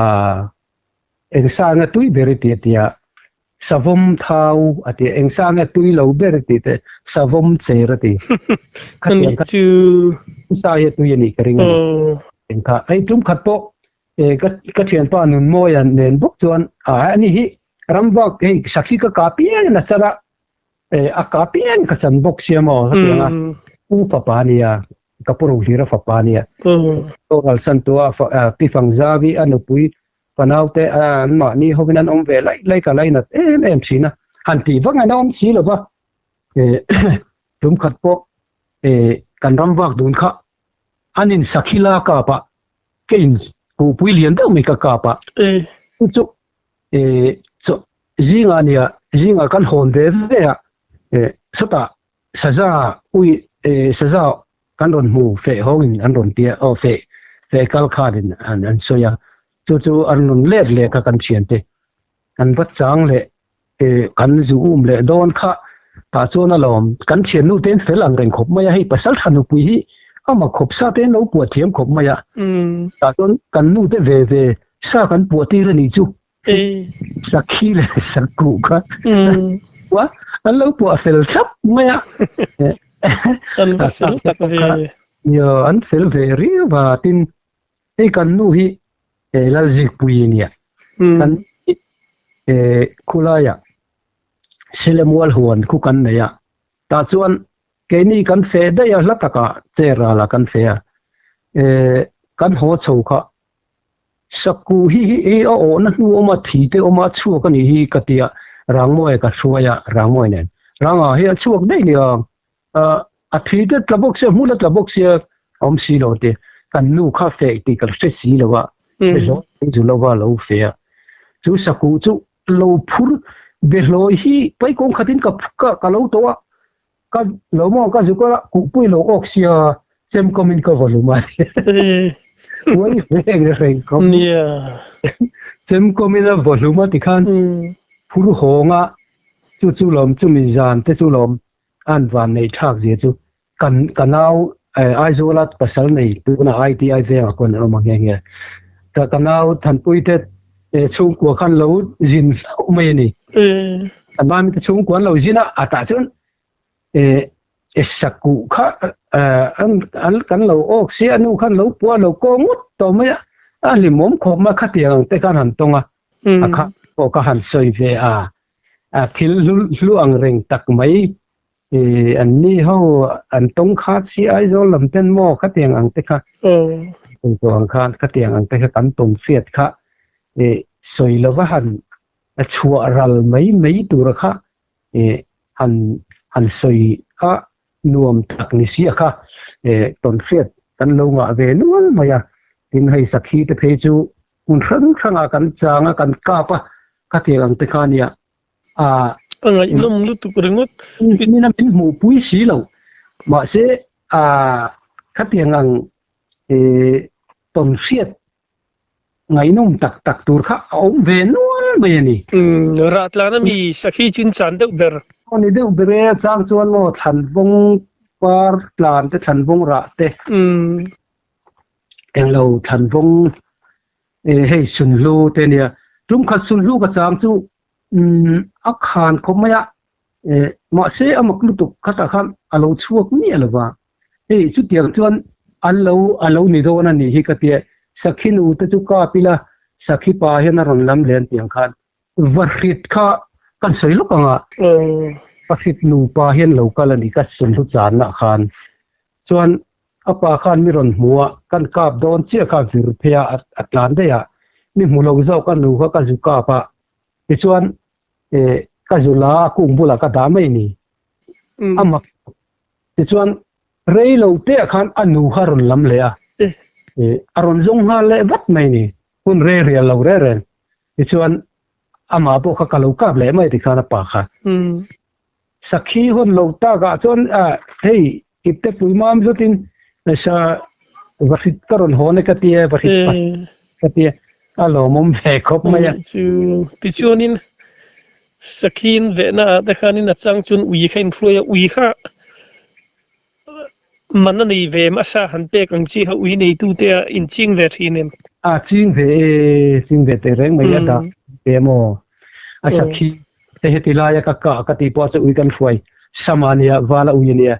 engsa nge tui ber i ti a tia, savawm thau a ti, engsa nge tui lo ber i ti te, savawm cher a ti. Khatiang kha chu sa hi a tui a nih ka ring a ni. Engkha hei tum khat pawh ka ka thianpa Nunmawia nen bawk chuan a ani hi ramvak hei sakhi ka kah piang in a char a, a kah piang ka chan bawk sia maw hetiang a u fapa a nia. Ka pu Rohlira fapa a nia. Ral san tua Pi Fangzavi a nupui fanaute an mahni hovin an awm ve laih laih ka lainat em em thin a. Han tih vak ngaihna awm si lova tum khat pawh kan ram vak dun kha an in sakhi la kap a, ka in kuhpui lian deuh mai ka kap a. Chu chu zingah nia zingah kan hawn ve ve a, sawtah Saza ui e saza kan rawn hmu feh hawngin an rawn tia aw feh feh kal khanin an an sawi a chu chu an rawn let leh kha kan thiante kan va chang leh e kan zu um leh dawn kha tah chuan alawm kan thiannu te an fel ang reng khawp mai a hei pasal tha nupui hi ama khawp sa te an lo puah thiam khawp mai a tah chuan kan nu te ve ve sa kan puah tir a nih chu. Sakhi leh sakuh kha an lo puah fel thlap mai a. An va fel tak ve. Nia, an fel ve riau a, tin hei kan nu hi Lalzikpui a nia. Kan khulaiah Selemual huan khu kan nei a, tah chuan keini kan feh daih a, hla takah chair ralah kan feh a, kan haw chho kha Sakku hi hi a awhna hnu awm a, thi te awm a, a chhuak a nih hi ka ti a, Rangmawia ka hruai a, Rangmawia nen. Ranga hi a chhuak daih nia, a thi te tla bawk sia, hmun a tla bawk sia, a awm si lo ti. Kan nu kha feh tih ka hre si lo a, behlawi an zu lova lo feh a. Chu Sakku chu lo phur behlawi hi paikawng khatin ka ka lo tawh a, ka lo maw ka zuk a kuhpui lo awk sia chem kawmin ka vaw hlum a uai veng reng khawp nia chem kawmin a vaw hlum a tikhan phur hawng a chu chu lawm chumi zan te chu lawm an van nei thlak zia chu kan ka nau Aizawla pasal nei tuna ITI vengah khuan an awm ang nghe nghe. Ka ka nau Thanpui te chhungkua khan lo zin hlauh mai a ni. An mami te chhungkua an lo zin a, a tah chuan sakuh kha an an kan lo awk sia a nu khan lo pua lo kaw ngawt tawh mai a, a hlimawm khawp mai khatiang ang te khan han tawng a, a kha pawh ka han sawi ve a, a thil hlu hlu ang reng tak mai an ni ho an tawng khat si Aizawl lam ten maw khatiang ang te kha tawng ang khan khatiang ang te kha kan tawng hriat kha sawi lova han chhuah ral mai mai tura kha han han sawi a nuam tak ni si a kha tawn hriat kan lo ngah ve nual mai a tin hei sakhi te phei chu hmun hrang hrangah kan chang a kan kap a khatiang ang te kha nia a A ngaihnawm lutuk ringawt. Min a min hmuh pui si lo mahse a khatiang ang tawn hriat ngaihnawm tak tak tur kha a awm ve nual mai a ni. Rah tlan a mi sakhi chin chan deuh ber. Aw ni deuh ber e, chang chuan maw thlanvawng par tlan te thlanvawng rah te. Englo thlanvawng hei sunhlu te nia. Tum khat sunhlu ka chang chu a khan khawp mai a, mahse a mak lutuk khatah khan a lo chhuak miah lo va. Hei chutiang chuan an lo a lo ni dawn a nih hi ka tia, sakhi nu te chu kap ila sakhi pa hian a rawn lam hle an tih ang khan vahrit kha kan sawi lawk ang a, vahrit nupa hian lo kal a ni ka sunhlu channa khan chuan a pa khan mi rawn hmu a, kan kap dawn chiah kha vir phei a a tlan daih a, mi hmu lo zawk a nu kha ka zu kap a, tichuan ka zu la a kung bulah ka dah mai a ni, a mak Tichuan, rei lo te ah khan a nu kha a rawn lam leh a, a rawn zawng nghal leh vat mai ni, hun rei rial lo reng reng. Tichuan, amah pawh kha ka lo kap leh mai tikhan a pa kha. Sakhi hawn lo tak ah chuan hei ipte pui mam zawtin sa vahrit ka rawn hawn e ka ti e, vahrit pa ka ti e, a lawmawm ve khawp mai a. Tichuanin Sakhin vehna ah te khanin a chang chuan ui kha inhruai a, ui kha man a nei ve em? A sa han pek ang chi kha ui neitu te ah in ching ve thin em? A ching ve e, ching ve teh reng mai a dah ve maw? A sakhi te heti laia ka kah ka tih pawh chu ui kan hruai sama nia, vala ui ania,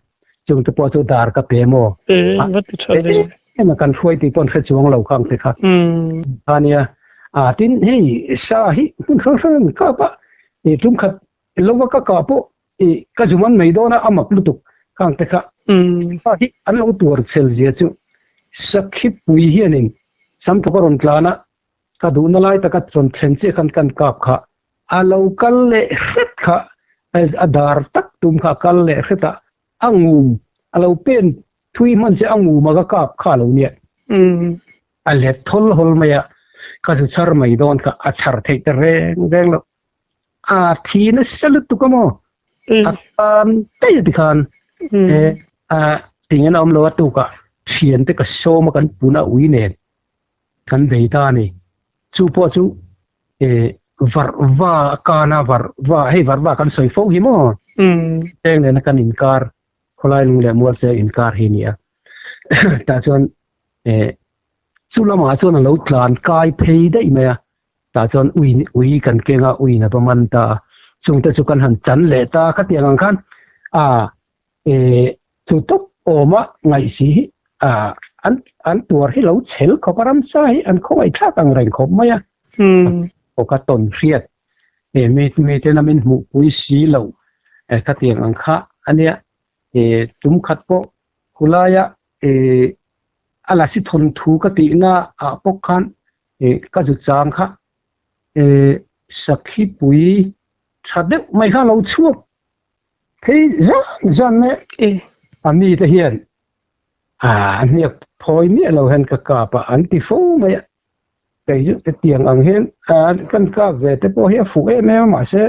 chung te pawh chu dar ka pe maw? E, va ti tha ve. Ema kan hruai tih pawh an hre chuang lo kha ang te kha. Kha nia. A tin hei sa hi hmun hrang hrang an kap a, i tum khat lova ka kah pawh i ka zum an mai dawn a, a mak lutuk kha ang te kha. Sa hi an lo tuar chhel zia chu sakhi pui hianin samthawk a rawn tlan a, ka duhna lai taka rawn thlen chiah khan kan kap kha a lo kal leh hret kha a dar tak tum kha a kal leh hret a, a ngum a lo pen thui hman che a ngum a ka kap kha a lo nia. A let thawl hawl mai a, ka zu chhar mai dawn kha a chhar theih ta reng reng lo. A thi nasa lutuk a maw? A tan daih a tikhan a tingin a awm lo a tukah thiante ka sawm a kan pun a ui nen kan bei ta a ni. Chu pawh chu varh va kana varh va hei varh va kan sawi fo hi maw? Cheng nena kan inkar khawlai lung leh mual che inkar hi a ni a. Tah chuan chu lamah chuan a lo tlan kai phei daih mai a, tah chuan ui ui kan keng a, uiin a va man ta a, chungte chu kan han chan leh ta a, khatiang ang khan a chu tawp awma ngaih si hi a an an tuar hi lo chhel khawp a, ramsa hi an khawngaih thlak ang reng khawp mai a, aw ka tawn hriat mi miten a min hmuhpui si lo khatiang ang kha a nia, tum khat pawh khulaia a la si thawn thu ka tihna ah pawh khan ka zu chang kha sakhi pui tha deuh mai kha a lo chhuak phei zan zan mai a, a mite hian a hniak phawi miah lo hian ka kap a an ti fo mai a, kei chu hetiang ang hian kan kap ve te pawh hi a fuh em em a mahse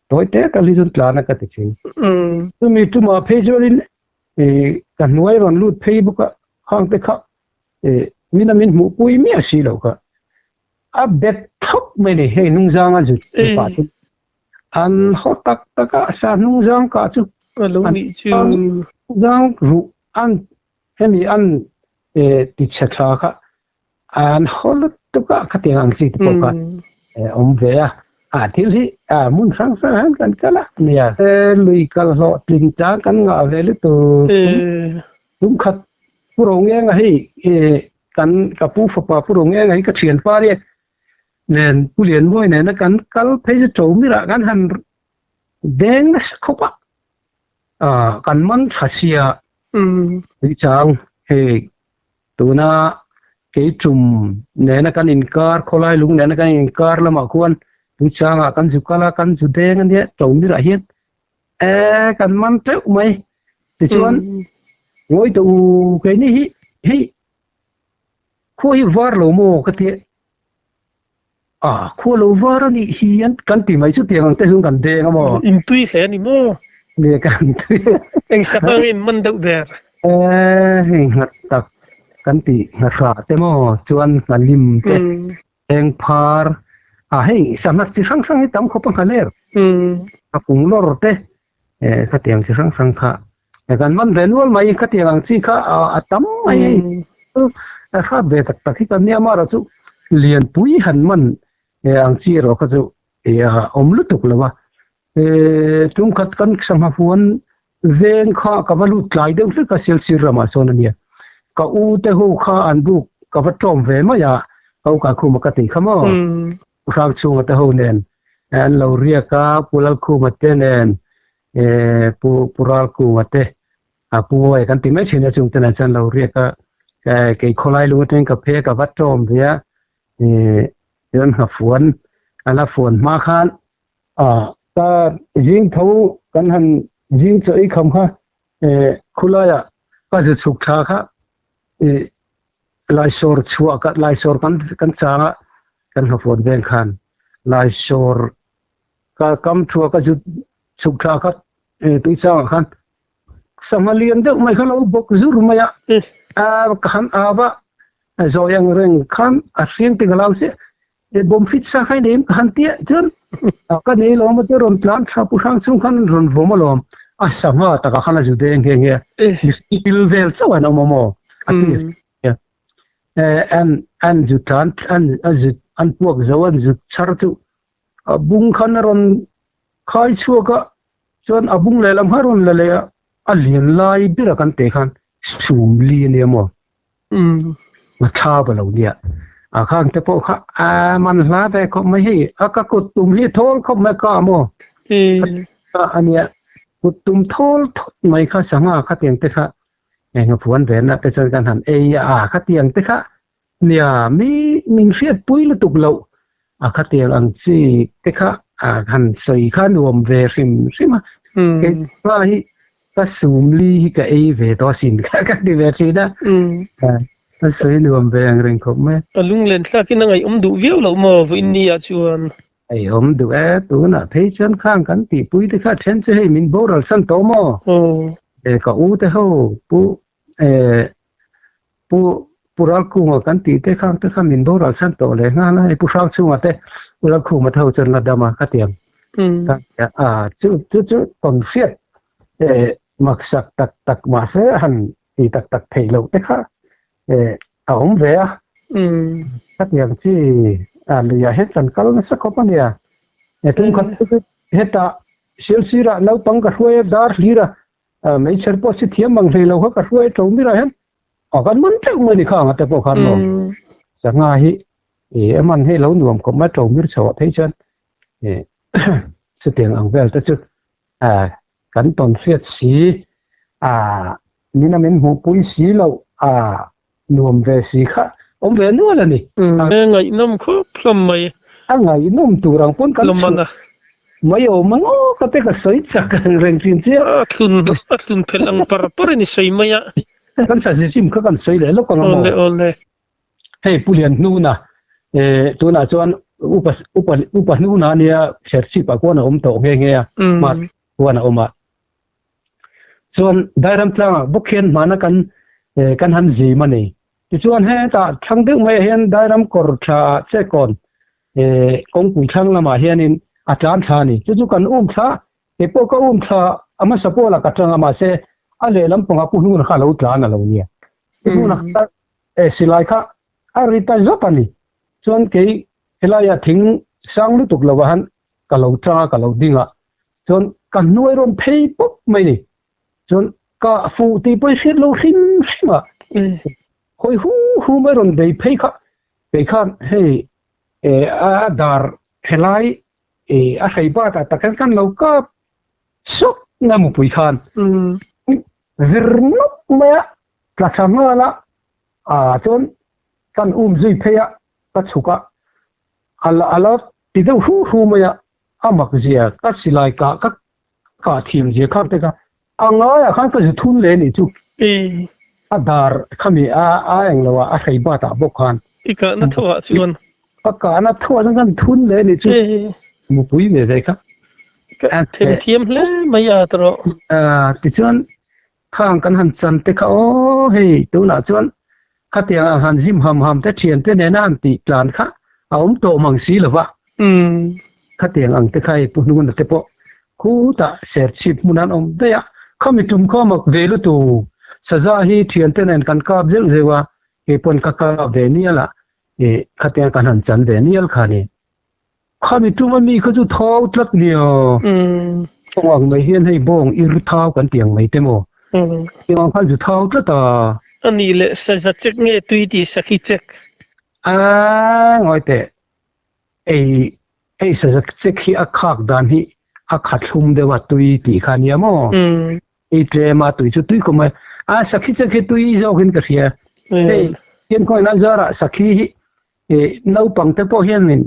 tawi te kal hi chu tlan a ka ti thin. Chumi tumah phei chuanin ka hnuai rawn lut phei bawk a, khang te kha min a min hmuh pui miah si lo kha a bet thlawp mai ni hei hnungzang a zut pah chu an haw tak tak a sa hnungzang kah chu a lo nih chu hnungzang ruh an. Hemi an ti chhe thla kha an haw lutuk a khatiang ang chi te pawh kha awm ve a. A thil hi hmun hrang hrang hian kan kal a nia. Lui kal hlawh tling chang kan ngah ve lutuk. Tum khat Pu Rongenga hei kan ka pu fapa Pu Rongenga hi ka thianpa nia nen Pu Lianmawi nena kan kal phei chu Chomira kan han deng nasa khawp a. Kan man tha sia tuichang hei tuna kei tum nena kan inkar khawlai lung nena kan inkar lamah khuan tuichangah kan zu kal a kan zu deng ania Chomira hian e kan man teuh mai tichuan ngawi tawh u keini hi hei khua hi var lo maw ka tia. A, khua lo var a nih hi an kan ti mai chu tiang ang te chu kan deng a maw? In tui hle a ni maw? Nge kan tui. Eng sangha nge in man deuh ber? E, hei nghat tak kan ti nghahrah te maw chuan nghalim te, eng phar, a hei sangha chi hrang hrang hi tam khawp a nghaler. A pung lawr te, e khatiang chi hrang hrang kha kan man ve nual mai khatiang ang chi kha a tam mai hei a hrat ve tak tak hi kan nia amaherawh chu lianpui han man ang chi erawh kha chu a awm lutuk lo a tumkhat kan sangha huan veng kha ka va lut tlai deuh hlek a Sialsir ramah sawn a nia ka u te ho kha an buk ka va tawm ve mai a ka u Kaikhuma ka tih kha maw. Hrang chhunga te ho nen an lo riak a, Pu Lalkhuma te nen Pu Pu Ralkunga te a Pu Ngawia kan ti mai thin a chung te nen chuan an lo riak a, kei khawlai lung atangin ka phei a ka va tawm ve a, chuan nghafuan a la fuan hma khan ka zing tho kan han zing chaw ei kham kha khulaiah ka zu chhuk thla kha Laisawr chhuah ka Laisawr kan kan chang a kan hlawhfawt veng khan Laisawr ka kam thua ka zu chhuk thla kha tui changah khan sangha lian deuh mai kha lo bawk zur mai a ka han av a zawi ang reng khan a hriang te ka lau chiah bawm fit sa kha i nei em ka han tia chuan ka nei lawm a te rawn tlan tha pu hrang chung khan rawn vawm alawm a sangha takah khan a zu deng nghe nghe pil vel chauh an awm a maw a ti an an zu tlan an a zu an puak zo an zu chhar chu a bung khan a rawn khai chhuak a chuan a bung lehlam kha a rawn la leh a a lian lai ber a kan teh khan sum li a nia maw A thla va lo nia. A khang te pawh kha a man hla ve khawp mai hei. A ka kut tum hi thawl khawp mai ka maw? A nia. Kut tum thawl thawt mai kha sangha khatiang te kha eng a phuan ve na te chuan kan han ei a khatiang te kha nia mi min hriat pui lutuk loh a khatiang ang chi te kha a han sawi kha nuam ve hrim hrim a. Kei pa hi Ka sumli hi ka ei ve tawh asin kha ka ti ve thin a. Ka sawi nuam ve ang reng khawp mai. A lunglen thlakin a ngaihawm duh viau loh maw vawiin ni ah chuan? Ngaihawm duh e, tunah phei chuan khang kan tihpui te kha then chu hei min boral san tawh maw? E ka u te ho pu e pu pu Ralkunga kan tih te khang te kha min boral san tawh leh nghal a, hei pu Hrangchhunga te pu Lalkhuma te ho chuan la dam a ka ti ang. A chu chu chu tawn hriat e maksak tak tak mahse han ti tak tak theih loh te kha e a awm ve a. Khatiang chi a luiah hian kan kal nasa khawp a nia. E tum khat hetah Sialsirah naupang ka hruai a dar hlir a Hmeichher pawh si thiam ang hlei lo kha ka hruai to mirah hian a kan man teuh mai ni kha anga te pawh khan maw sangha hi i a man hei lo nuam khawp mai to mir chho ah phei chuan i chutiang ang vel te chu a kan tawn hriat si a min a min hmuh pui si loh a nuam ve si kha awm ve nual a ni. Ngaihnawm khawp hlawm mai. A ngaihnawm tur ang pawn kan chhuah mai awm ang aw ka te ka sawi chak ang reng thin che. A thlun a thlun phelh ang par par in i sawi mai a. Kan sazi chim kha kan sawi leh lawk ang a maw. Awle awle. Hei Pu Lianhnuna eh tunah chuan upa upa upa hnuna ania Serchhip ah khuan a awm tawh nghe nghe a hmar khuan a awm a. Chuan Dairam tlangah bawk hian hmana kan kan han zim a ni. Tichuan hetah thlang deuh maiah hian Dairam kawr thla ah Chekawn kawngpui thlang lamah hianin a tlan thla a ni. Chu chu kan um thla, kei pawh ka um thla a hmasa pawlah ka tang a mahse a lehlam pangah Pu Hnuna kha a lo tlan a lo nia. Hmunah khan e silai kha a ri ta zawt a ni. Chuan kei helaia thing sang lutuk lovah han ka lo tang a, ka lo ding a, chuan ka hnuai rawn phei pawp mai ni. Chuan ka fuh tih pawh i hriat lo hrim hrim a, hawi hu hu mai rawn bei phei kha, kei khan hei a dar helai a hrei batah tak hian kan lo kap sawk nga mupui khan vir nawk mai a, tla thla nghal a, ah chuan kan um zui phei a, ka chhuk a, a la ti deuh hu hu mai a, a mak zia ka silai kah ka kah thiam zia khak te kha a ngaiah khan ka zu thun leh anih chu. A dar khami a a eng lo a, a hrei bat ah bawk khan. I kahna tho ah chuan. Ka kahna tho ah chuan kan thun leh anih chu. Mupui ve ve kha. Ka themthiam hle mai a tawh. Tichuan Khang kan han chan te kha aw hei tunah chuan khatiang ang han zim ham ham te thian te nena han tih tlan kha a awm tawh mang si lo va. Khatiang ang te kha hei Pu Hnuna te pawh khutah Serchhip hmun an awm daih a, khami tum khaw mak ve lutu saza hi thian te nen kan kap zeuh zeuh a, kei pawn ka kap ve nial a, ih khatiang kan han chan ve nial kha ni. Khami tuma mi kha chu thau tlat nia. Kawng ang mai hian hei bawng ir thau kan tih ang mai te maw? Tiang ang khan zu thau tlat a. A nih leh saza check nge tui tih sakhi check? A ngawi teh. Ei hei saza check hi a khak dan hi a kha thlum deuh a tui tih kha nia maw? Ei tlem a tui chu tui khawp mai. A sakhi check hi tui zawkin ka hria. Hei hian khawi nan zarah sakhi hi Ih naupang te pawh hianin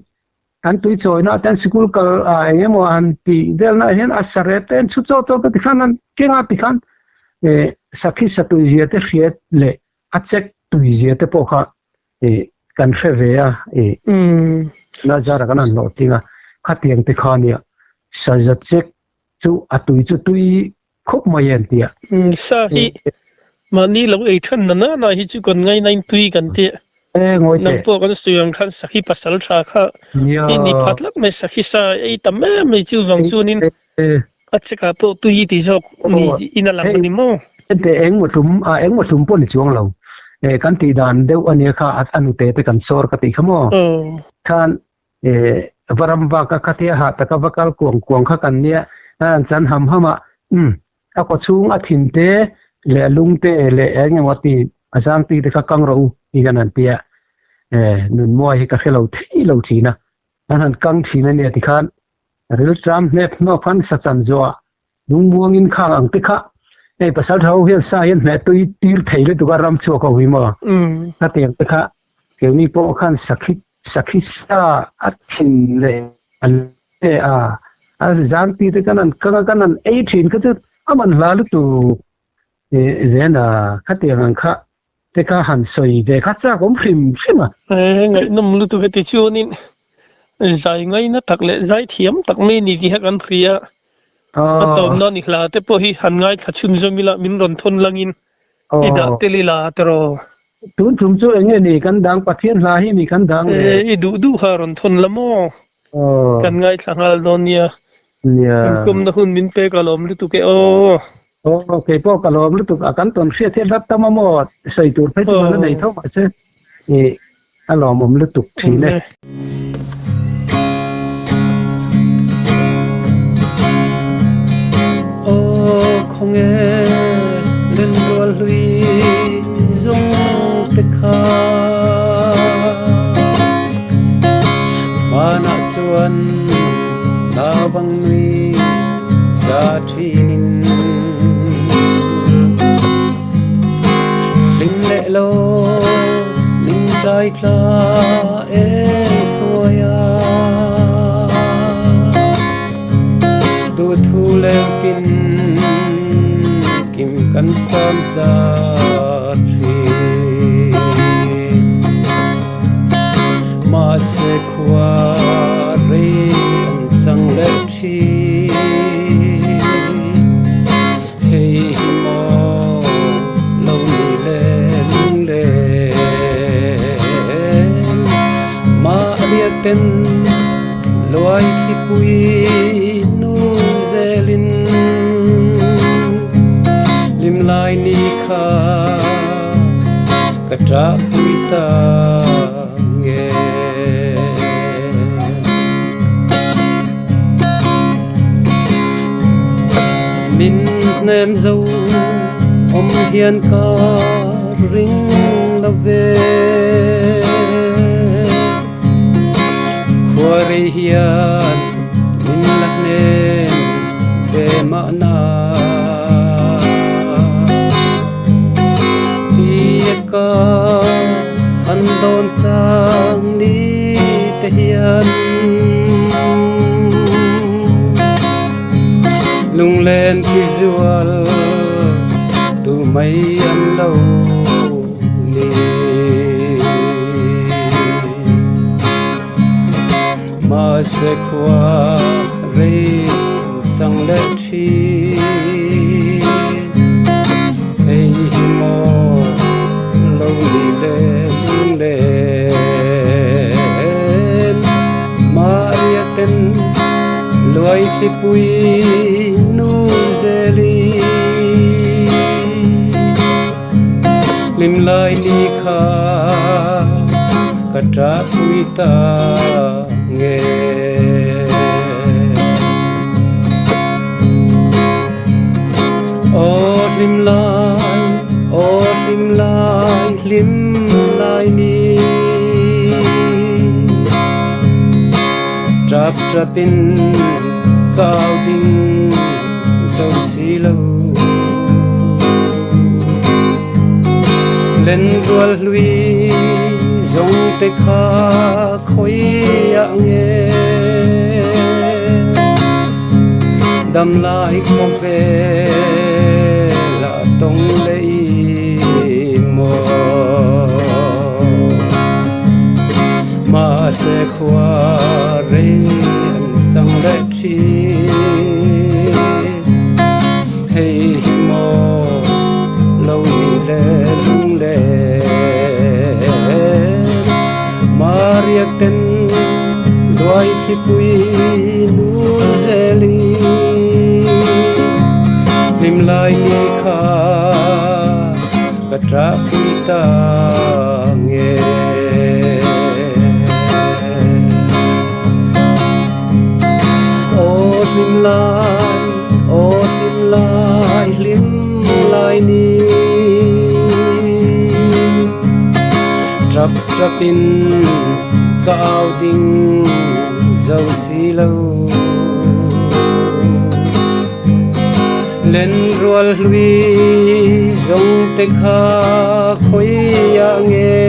an tui chawina te an sikul kal ah eng emaw an tih velna ah hian a sarep te an chhu chaw chaw te tikhan an keng a tikhan ih sakhi sa tui zia te hriat leh a chek tui zia te pawh kha ih kan hre ve a ih na zara kan han hlawh ting a khatiang te kha nia saza chek chu a tui chu tui khawp mai em tia. Sa hi mahni lo ei than na na na hi chu kan ngainain tui kan ti. E ngawi teh. Nang pawh kan sawi ang khan sakhi pasal tha kha i ni phat lak mai sakhi sa ei tam em mai chu vang chuanin a chekah pawh tui ti zawk ni in a lang a ni maw. Hente eng maw tum a eng maw tum pawh ni chuang lo e kan tih dan deuh a nia kha a nute te kan sawr ka tih kha maw. Khan E va ram vak a khatia hah taka va kal kuang kuang kha kan nia a an chan ham ham a umm a kaw chhung a thin te leh a lung te leh eng emaw ti a zang ti te kha kang rawh u ti kan han ti a e nun muai hi ka hre lo thei lo thin a an han kang thin a nia tikhan rilṭam hnep hnawk khan sa chan zawh ah Lungmuangin khang ang te kha hei pasal tha ho hian sa hian hmeh tui tir thei lutuk a ram chhuak ho hi maw? Khatiang te kha keini pawh khan sakhi sakhi sa a thin leh an e a a zang ti te kan an kang a kan an ei thin kha chu a man hla lutuk e ven a khatiang ang kha te kha han sawi ve kha chak awm hrim hrim a. E ngaihnawm lutuk heti chuanin zai ngaina tak leh zai thiam tak mai ni tih kha kan hria a. A tawmna ni hla te pawh hi han ngaithla chhunzawm ila min rawn thawn langin i dah tel ila tiraw. Tun tum chu eng nge ni kan dang Pathian hla hi mi kan dang le. E i duh duh kha rawn thawn la maw. Kan ngaithla nghal dawn nia. Kan kumna hun min pek alawm lutuk e aw. Aw kei pawh ka lawm lutuk a kan tawn hriat hian rat tam a maw sawi tur phei chu kan la nei tho mahse ih a lawmawm lutuk thin e. Aw khawnge lenrual hlui zawng te kha hmanah chuan naupang nui za Thinin hlim leh lo min tlai thla eng hnuai a duhthu lengtin kim kan sam za thin mahse khua rei an chang leh thin. Hei hi maw lo ni le lung le mah riak ten luai thlipui nu zelin hlim lai ni kha. Ka ṭah pui ta nge. Min hnem zo awm hian ka ring lo ve. Khua rei hian min la hnem ve mahna. Tia ka han dawn chang ni te hian lunglen ti zual tu mai an lo ni. Mahse khua rei chang leh thin. Hei hi maw lo ni le lung len. Maria ten luai thlipui nu zeli. Hlim lai ni kha ka ṭah pui ta nge. Aw hlim lai, aw hlim lai, hlim lai ni. Ṭap ṭapin ka au ding zo si lo. Lenrual hlui zawng te kha khawiah nge dam lai khawm vel ah tawng leh i maw. Mahse khua rei an chang leh thin. Hei hi maw lo ni le lung le Maria ten luai thlipui nul zeli Hlim lai ni kha ka ṭah pui ta nge. Aw hlim lai, aw hlim lai, hlim lai ni. Ṭap ṭapin ka au ding zo si lo. Lenrual hlui zawng te kha khawiah nge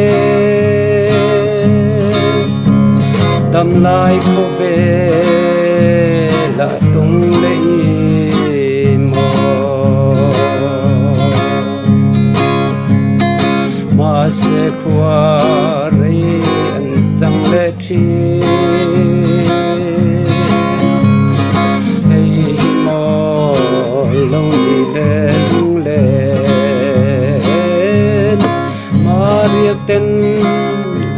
dam lai khawvel ah tung leh i maw. Mahse khua rei an chang leh thin. Hei hi maw lo ni le lung len. Maria ten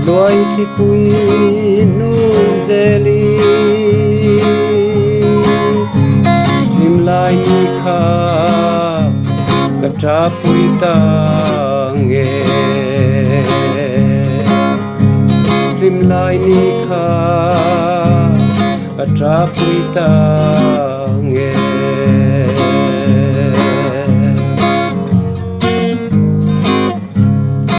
luai thlipui nu zeli. Hlim lai ni kha ka ṭahpui ta nge. Hlim lai ni kha ka ṭahpui ta.